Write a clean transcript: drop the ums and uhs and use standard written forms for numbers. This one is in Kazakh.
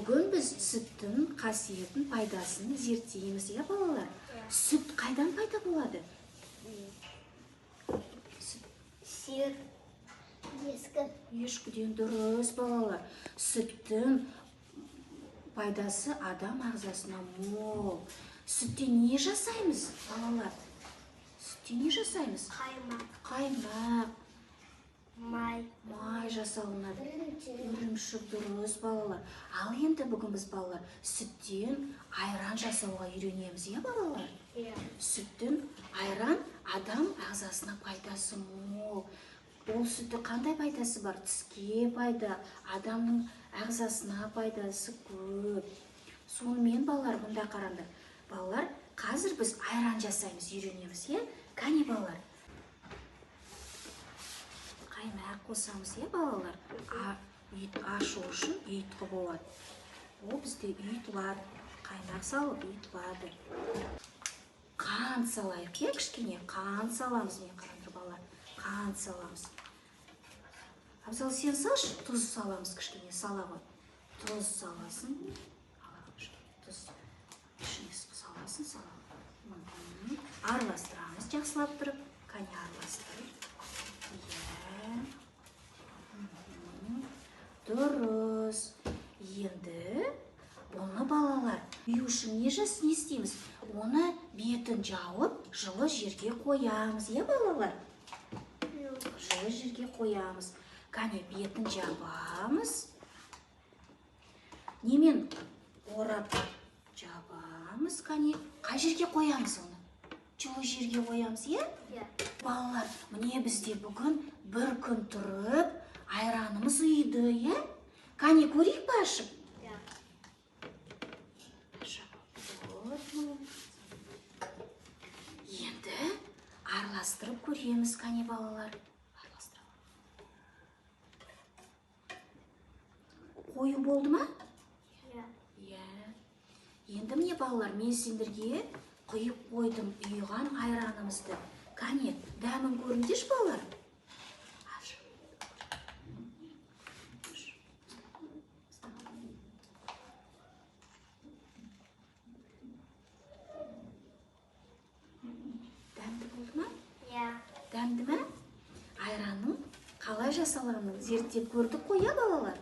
Бүгін біз сүттің қасиетін, пайдасын зерттейміз, иә, балалар? Сүт қайдан пайда болады? Сүт. Сиыр. Ескі. Ешкіден, дұрыс, балалар. Сүттің пайдасы адам ағзасына мол. Сүттен не жасаймыз, балалар? Сүттен не жасаймыз? Қаймақ. Қаймақ. Май. Май жасалынады. Ірімшік. Ірімшік, дұрыс, балалар. Ал енді бүгін біз, балалар, сүттен айран жасауға үйренеміз, иә, балалар? Иә. Сүттің айран адам ағзасына пайдасы мол. Ол сүтті қандай пайдасы бар? Тіске пайда, адамның ағзасына пайдасы көп. Сонымен, балалар, мында қараңдар. Балалар, қазір біз айран жасаймыз, үйренеміз, иә? Кәне, балалар. Қаймақ қосамыз, иә, балалар? Ашу үшін ұйытқы болады. Ол бізде ұйытылады. Қаймақ салып ұйытылады. Қант салайық, иә, кішкене қант саламыз, міне қараңдар, балалар. Қант саламыз. Абзал, сен салшы, тұз саламыз кішкене, сала ғой. Тұз саласың. Ала ғой кішкене тұз. Ішіне саласың, сала. Араластырамыз жақсылап тұрып. Кәне, араластыр. Иә. Дұрыс. Енді бұны, балалар, үй үшін не істейміз? Оны бетін жауып, жылы жерге қоямыз, иә, балалар? Жылы жерге қоямыз. Кәне, бетін жабамыз. Немен орап жабамыз, кәне? Қай жерге қоямыз оны? Жылы жерге қоямыз, иә? Иә. Балалар, міне бізде бүгін бір күн тұрып, айранымыз ұйыды, иә? Кәне, көрейік пе ашып? Иә. Енді араластырып көреміз, кәне, балалар. Араластырып. Қою болды ма? Иә. Иә. Енді міне, балалар, мен сендерге құйып қойдым ұйыған айранымызды. Кәне, дәмін көріңдерші, балалар. Аш. Дәмді болды ма? Иә. Дәмді ме? Айранның қалай жасалғанын зерттеп көрдік қой, иә, балалар?